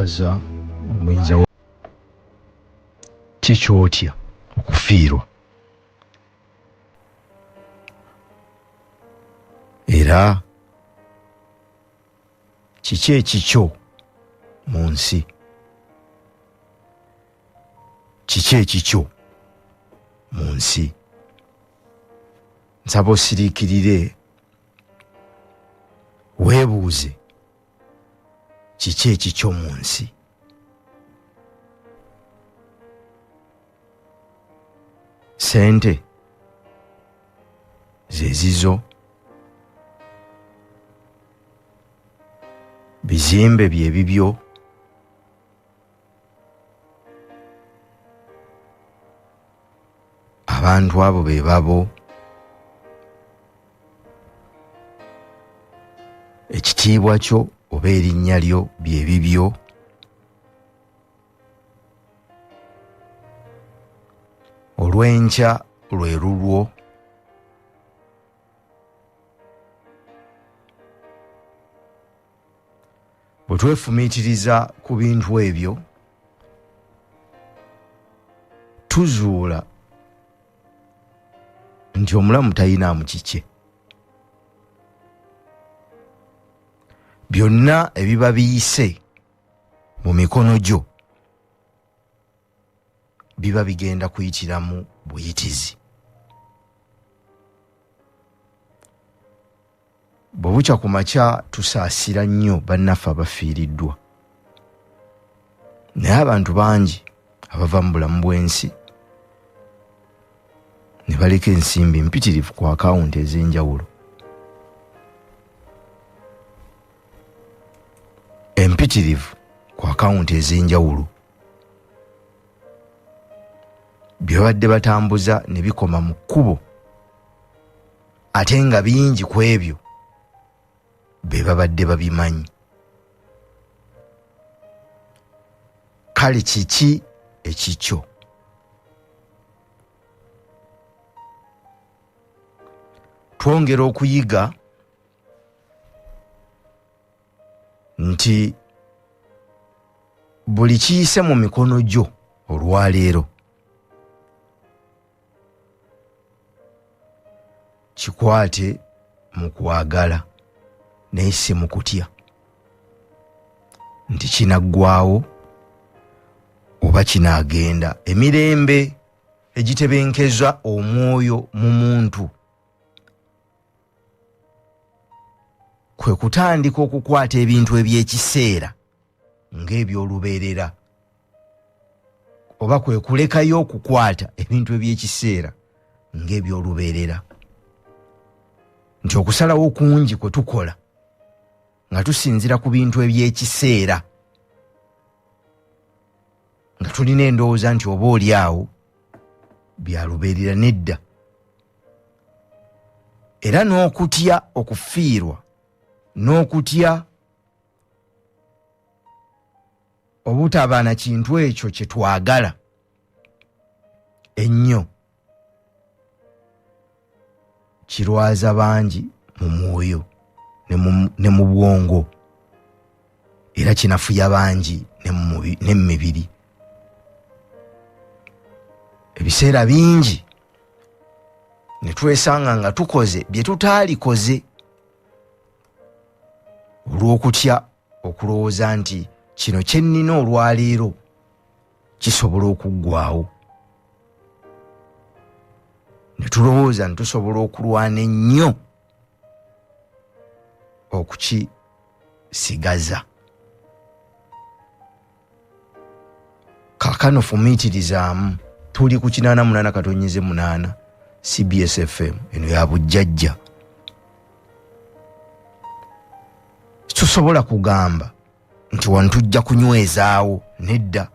Twebaza omuyinza ki ky'otya okufiirwa era kiki ekikyo mu nsi? Kiki ekikyo mu nsi? Nsaba osiriikirire weebuuze kiki ekikyo mu nsi. Ssente ze zizo, bizimbe bye bibyo, abantu abo be babo, ekitiibwa kyo oba erinnya lyo bye bibyo, olw'enkya lwe lulwo, bwe twefumiitiriza ku bintu ebyo tuzuula nti omulamu talinaamu kikye. Byonna ebiba biyise mu mikono gyo biba bigenda kuyitiramu buyitizi. Bwe bukya ku makya tusaasira nnyo bannaffe abafiiriddwa, naye abantu bangi abava mu bulamu bw'ensi ne baleka ensimbi mpitirivu ku akawunti ez'enjawulo. Empitirivu ku akawunti ez'enjawulo bye babadde batambuza ne bikoma mu kkubo, ate nga bingi ku ebyo be babadde babimanyi. Kale kiki ekikyo? Twongera okuyiga nti buli kiyise mu mikono gyo olwaleero kikwate mu kwagala naye si mu kutya nti kinaggwawo oba kinaagenda. Emirembe egitebenkeza omwoyo mu muntu kwe kutandika okukwata ebintu eby'ekiseera ng'eby'olubeerera, oba kwe kulekayo okukwata ebintu eby'ekiseera ng'eby'olubeerera. Nti okusalawo kungi kwe tukola nga tusinziira ku bintu eby'ekiseera, nga tulina endowooza nti oba oli awo bya lubeerera, nedda. Era n'okutya okufiirwa n'okutya obutaba na kintu ekyo kye twagala ennyo kirwaza bangi mu mwoyo ne mu bwongo, era kinafuya bangi ne mu mibiri. Ebiseera bingi ne twesanga nga tukoze bye tutaalikoze olw'okutya okulowooza nti kino kye nnina olwaleero kisobola okuggwaawo, ne tulowooza nti tusobola okulwana ennyo okukisigaza. Kaakano fumiitirizaamu, tuli ku 88.8 CBS FM, eno ya bujjajja. Tusobola kugamba nti wano tujja kunywezaawo, nedda.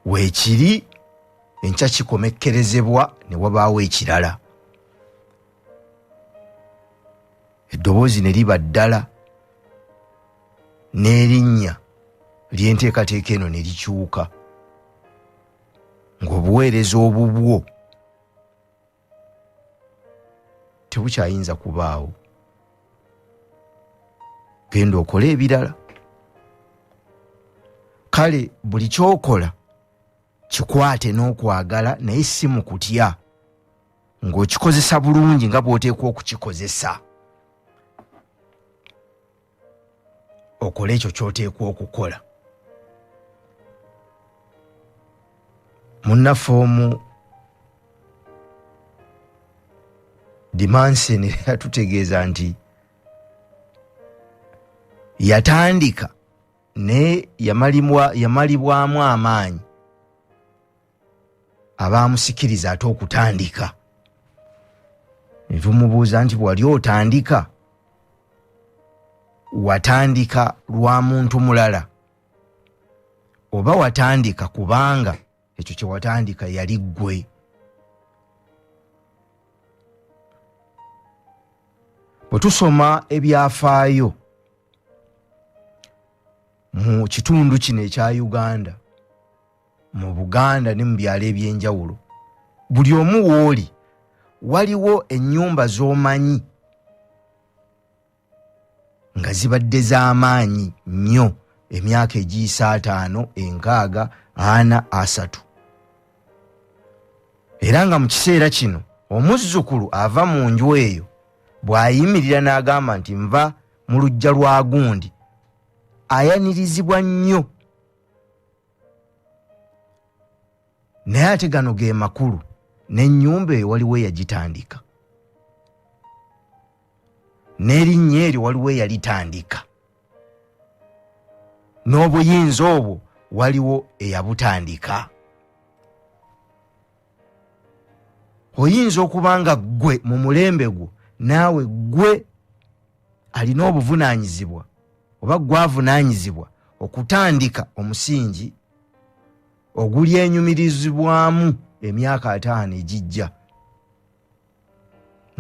Weekiri enkya kikomekkerezebwa ne wabaawo ekirala, eddoboozi ne liba ddala n'erinnya ly'enteekateeka eno ne likyuka, ng'obuweereza obubwo tebukyayinza kubaawo. Ogenda okole ebirala. Kale buli ky'okola kikwate n'okwagala, naye si mu kutya, ng'okikozesa bulungi nga bw'oteekwa okukikozesa. Okole ekyo ky'oteekwa okukola. Munnaffe omu Dimansen yatutegeeza nti yatandika naye yamalibwamu amaanyi abaamusikiriza ate okutandika. Ne tumubuuza nti bw'wali otandika, watandika lwa muntu mulala oba watandika kubanga ekyo kye watandika yali ggwe? Bwe tusoma ebyafaayo mu kitundu kino ekya Uganda, mu Buganda ne mu byalo eby'enjawulo, buli omu w'oli waliwo ennyumba z'omanyi nga zibadde z'amaanyi nnyo emyaka egiyise 50, 60, 40, 30, era nga mu kiseera kino omuzzukulu ava mu nju eyo bw'ayimirira n'agamba nti nva mu luggya lwa gundi, ayanirizibwa nnyo. Naye ate gano ge makulu, n'ennyumba eyo waliwo eyagitandika, n'erinnya eryo waliwo eyalitandika, n'obuyinza obwo waliwo eyabutandika. Oyinza okuba nga ggwe mu mulembe gwo naawe ggwe alina obuvunaanyizibwa oba gwavunaanyizibwa okutandika omusingi ogulyenyumirizibwamu emyaka 50 egijja,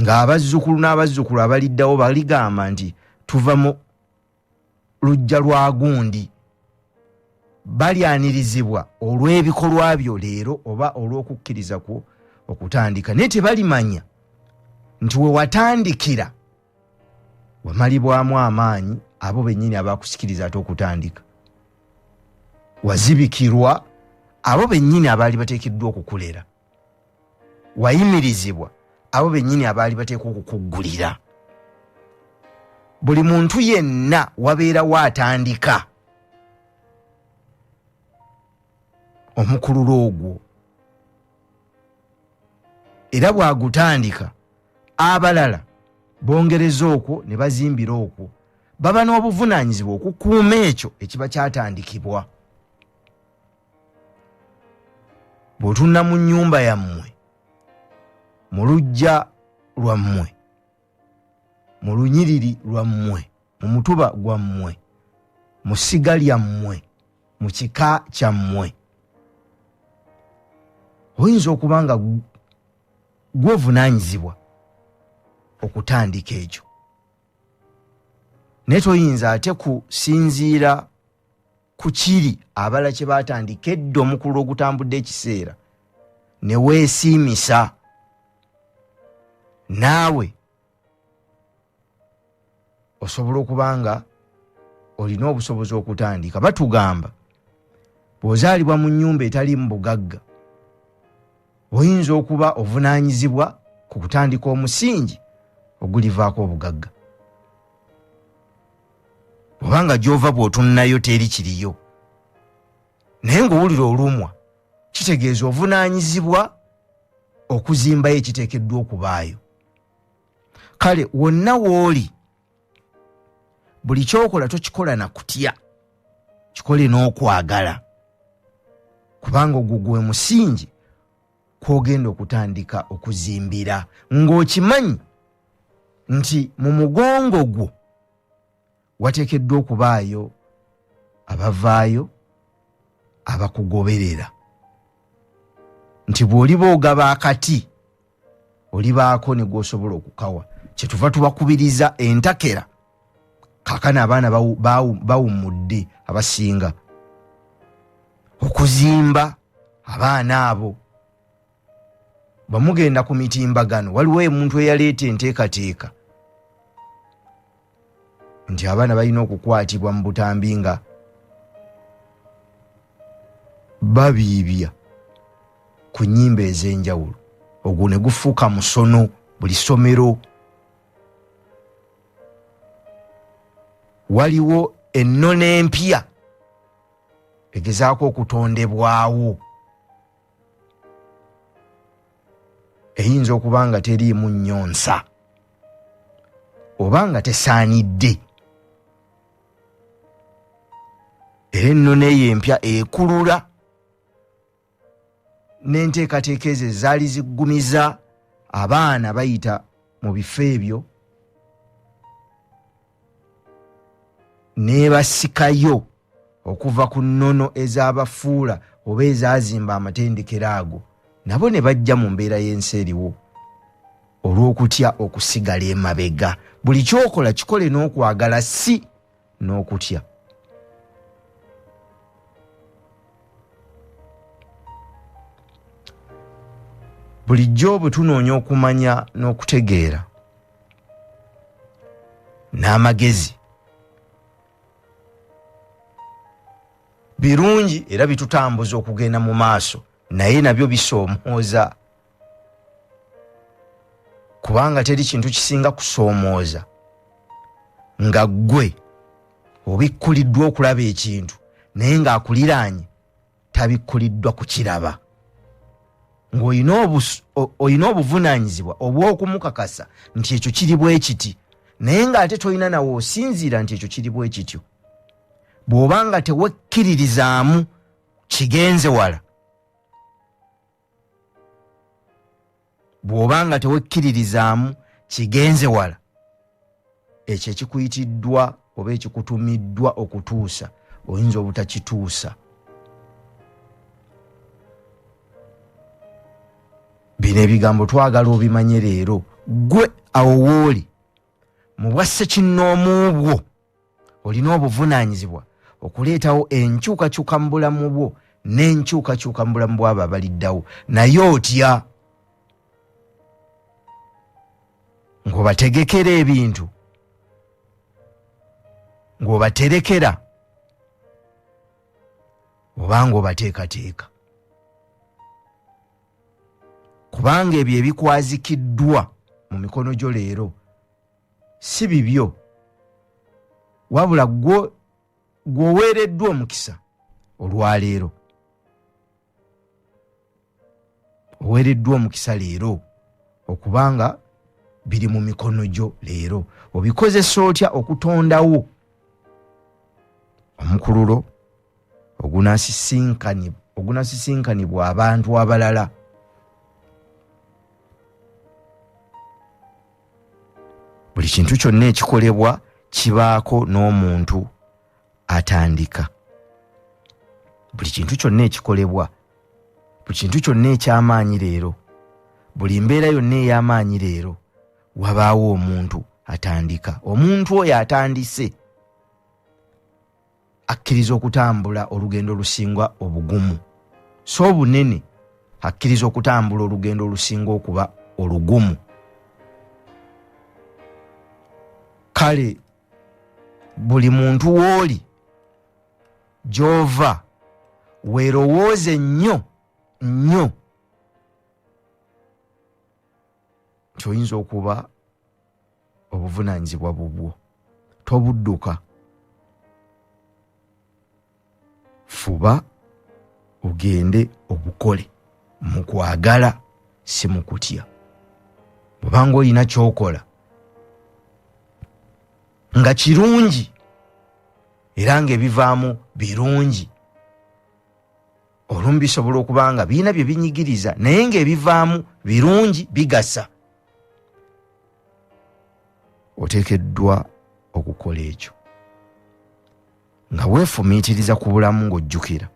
ng'abazzukulu n'abazzukulu abaliddawo baligamba nti tuva mu luggya lwa gundi. Balyanirizibwa olw'ebikolwa byo leero oba olw'okukkiriza kwo okutandika, naye tebalimanya nti we watandikira wamalibwamu amaanyi abo bennyini abakusikiriza ate okutandika, wazibikirwa abo bennyini abaali bateekeddwa okukulera, wayimirizibwa abo bennyini abaali bateekwa okukuggulira. Buli muntu yenna wabeerawo atandika omukululo ogwo, era bw'agutandika abalala bongereza okwo ne bazimbira okwo, baba n'obuvunaanyizibwa okukuuma ekyo ekiba kyatandikibwa. Bw'otunna mu nnyumba yammwe, mu luggya lwammwe, mu lunyiriri lwammwe, mu mutuba gwammwe, mu ssiga lyammwe, mu kika kyammwe, oyinza okuba nga gw'ovunaanyizibwa okutandika ekyo, naye toyinza ate kusinziira ku kiri abalala kye baatandika edda omukululo ogutambudde ekiseera ne weesiimisa naawe osobola okuba nga olina obusobozi okutandika. Batugamba bw'ozaalibwa mu nnyumba etali mu bugagga, oyinza okuba ovunaanyizibwa ku kutandika omusingi ogulivaako obugagga. Obanga gy'ova bw'otunnayo teri kiriyo, naye ng'owulira olumwa, kitegeeza ovunaanyizibwa okuzimbayo ekiteekeddwa okubaayo. Kale wonna w'oli, buli ky'okola tokikola na kutya, kikole n'okwagala, kubanga ogwo gwe musingi kw'ogenda okutandika okuzimbira, ng'okimanyi nti mu mugongo gwo wateekeddwa okubaayo abavaayo abakugoberera, nti bw'oliba ogaba akati olibaako ne gw'osobola okukawa. Kyetuva tubakubiriza entakera. Kaakano abaana bawummudde abasinga okuzimba abaana abo. Bwemugenda ku mitimbagano, waliwo omuntu eyaleeta enteekateeka nti abaana balina okukwatibwa mu butambi nga babiibya ku nnyimba ez'enjawulo, ogwo ne gufuuka musono buli ssomero. Waliwo ennono empya egezaako okutondebwawo, eyinza okuba nga teriimu nnyo nsa oba nga tesaanidde, era ennono eyo empya ekulula n'enteekateeka ezo ezaali ziggumiza abaana bayita mu bifo ebyo n'ebasikayo okuva ku nnono ez'abafuula oba ezaazimba amatendekero ago, nabo ne bajja mu mbeera y'ensi eriwo olw'okutya okusigala emabega. Buli ky'okola kikole n'okwagala, si n'okutya. Bulijjo bwe tunoonya okumanya n'okutegeera n'amagezi birungi era bitutambuza okugenda mu maaso, naye nabyo bisoomooza, kubanga teri kintu kisinga kusoomooza nga ggwe obikkuliddwa okulaba ekintu naye ng'akuliraanye tabikkuliddwa kukiraba, ng'olina obuvunaanyizibwa obw'okumukakasa nti ekyo kiri bwe kiti, naye ng'ate tolina nawe osinziira nti ekyo kiri bwe kityo. Bw'oba nga tewekkiririzaamu kigenze wala, bw'oba nga tewekkiririzaamu kigenze wala, ekyo ekikuyitiddwa oba ekikutumiddwa okutuusa oyinza obutakituusa. Bino ebigambo twagala obimanye leero, ggwe awo w'oli mu bwa ssekinnoomu bwo olina obuvunaanyizibwa okuleetawo enkyukakyuka mu bulamu bwo n'enkyukakyuka mu bulamu bw'abo abaliddawo. Naye otya ng'obategekera ebintu, ng'obaterekera oba ng'obateekateeka? Kubanga ebyo ebikwazikiddwa mu mikono gyo leero si bibyo, wabula gw'oweereddwa omukisa olwaleero. Oweereddwa omukisa leero okubanga biri mu mikono gyo leero. Obikozesa otya okutondawo omukululo ogunasisinkanibwa abantu abalala? Buli kintu kyonna ekikolebwa kibaako n'omuntu atandika. Buli kintu kyonna ekikolebwa, buli kintu kyonna eky'amaanyi leero, buli mbeera yonna ey'amaanyi leero, wabaawo omuntu atandika. Omuntu oyo atandise akkiriza okutambula olugendo olusinga obugumu, so obunene, akkiriza okutambula olugendo olusinga okuba olugumu. Kale buli muntu w'oli gy'ova weerowooze nnyo nnyo nti oyinza okuba obuvunaanyizibwa bubwo, tobudduka. Fuba ogende obukole mu kwagala, si mu kutya. Bw'obanga olina ky'okola nga kirungi era ng'ebivaamu birungi, olumu bisobola okuba nga birina bye binyigiriza naye ng'ebivaamu birungi, bigasa, oteekeddwa okukola ekyo nga weefumiitiriza ku bulamu, ng'ojjukira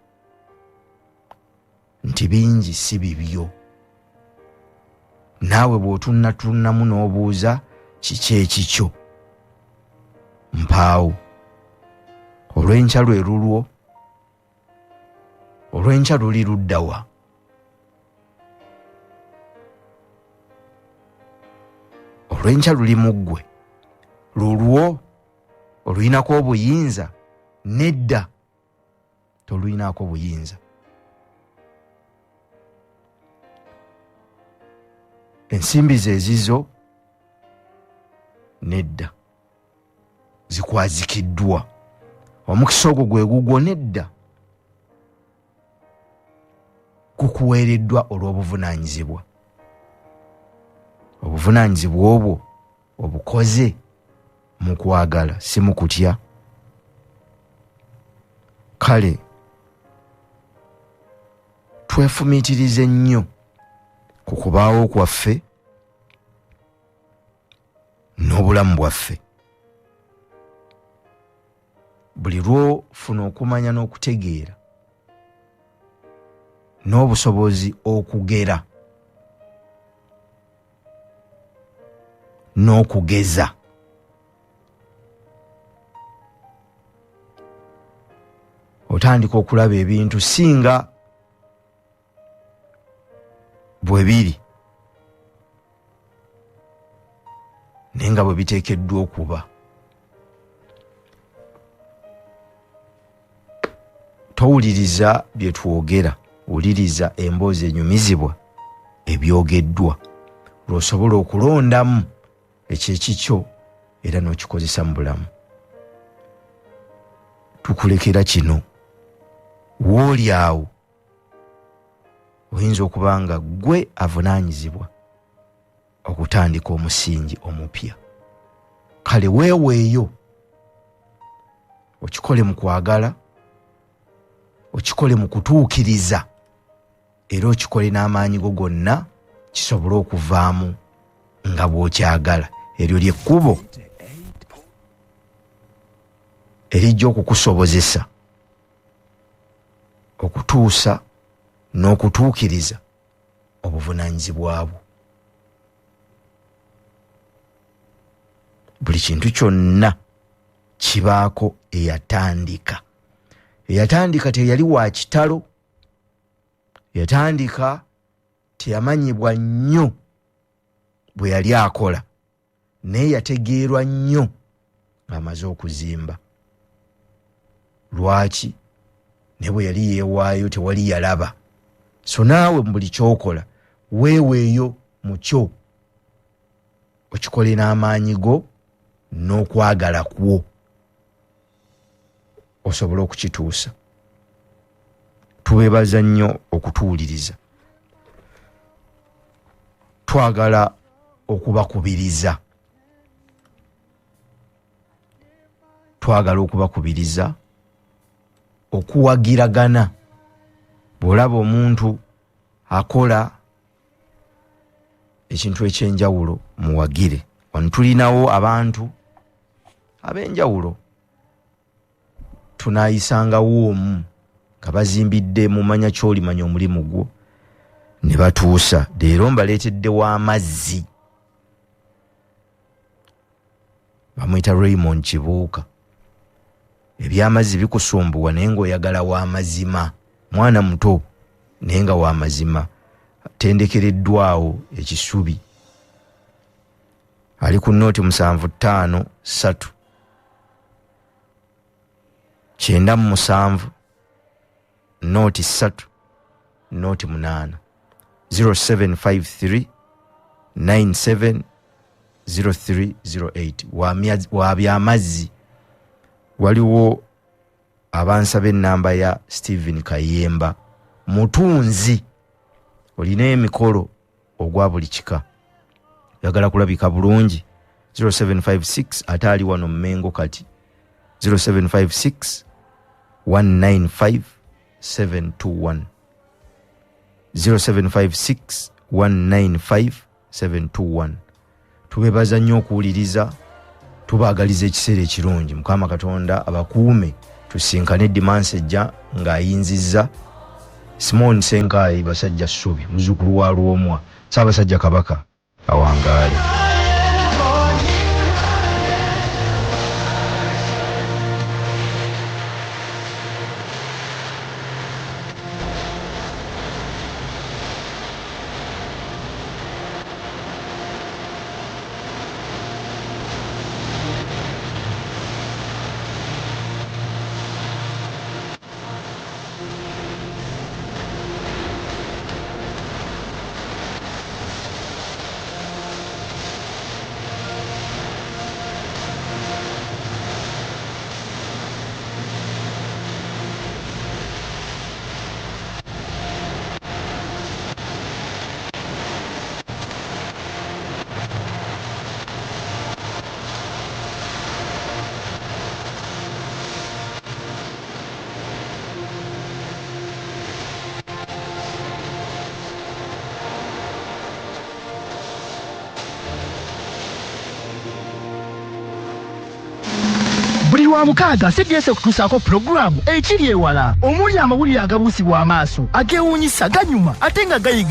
nti bingi si bibyo. Naawe bw'otunnatunnamu n'obuuza kiki ekikyo, mpaawo. Olw'enkya lwe lulwo, olw'enkya luli luddawa? Olw'enkya luli mu ggwe, lulwo. Oluyinako obuyinza? Nedda, toluyinako buyinza. Ensimbi ze zizo? Nedda, zikwazikiddwa. Omukisa ogwo gwe gugwo? Nedda, gukuweereddwa olw'obuvunaanyizibwa. Obuvunaanyizibwa obwo obukoze mu kwagala, si mu kutya. Kale twefumiitirize nnyo ku kubaawo kwaffe n'obulamu bwaffe. Buli lw'ofuna okumanya n'okutegeera n'obusobozi okugera n'okugeza, otandika okulaba ebintu singa bwe biri naye nga bwe biteekeddwa okuba. Towuliriza bye twogera, wuliriza emboozi enyumizibwa ebyogeddwa, lw'osobola okulondamu ekyekikyo era n'okikozesa mu bulamu. Tukulekera kino, wooli awo oyinza okuba nga ggwe avunaanyizibwa okutandika omusingi omupya. Kale weeweeyo okikole mu kwagala, okikole mu kutuukiriza, era okikole n'amaanyi go gonna kisobole okuvaamu nga bw'okyagala. Eryo ly'ekkubo erijja okukusobozesa okutuusa n'okutuukiriza obuvunaanyizibwa bwo. Buli kintu kyonna kibaako eyatandika. Eyatandika teyali wa kitalo, yatandika teyamanyibwa nnyo bwe yali akola, naye yategeerwa nnyo ng'amaze okuzimba. Lwaki? Ne bwe yali yeewaayo tewali yalaba. So naawe mu buli ky'okola weeweeyo mu kyo, okikole n'amaanyi go n'okwagala kwo osobole okukituusa. Tubeebaza nnyo okutuwuliriza. Twagala okubakubiriza, twagala okubakubiriza okuwagiragana. Bw'olaba omuntu akola ekintu ekyenjawulo, muwagire. Wano tulinawo abantu ab'enjawulo, tunaayisangawo omu nga bazimbidde mumanya ky'olimanya omulimu gwo ne batuusa. Leero mbaleetedde w'amazzi, bamuyita Raymond Kibuuka. Ebyamazzi bikusumbuwa naye ng'oyagala w'amazima, mwana muto naye nga w'amazima, atendekereddwawo ekisubi. Ali ku nooti 753 97 nooti 3 nooti 8, 0753 97 0308. Wa byamazzi. Waliwo abansaba ennamba ya Stephen Kayemba, mutunzi, olina emikolo ogwa buli kika, oyagala kulabika bulungi, 0756, ate ali wano Mmengo kati, 0756 195 721, 0756 195 721. Tubebaza nnyo okuwuliriza, tubaagaliza ekiseera ekirungi. Mukama Katonda abakuume, tusinkane dimansi ejja ng'ayinzizza. Simon Senkayi, Basajja Ssubi, muzzukulu wa Lwomwa. Ssaabasajja Kabaka awangaale. Lwa mukaaga CBS ekutuusaako pulogulaamu ekiri ewala, omuli amawulire agabuusibwa amaaso, ageewuunyisa, ganyuma ate nga gayiga.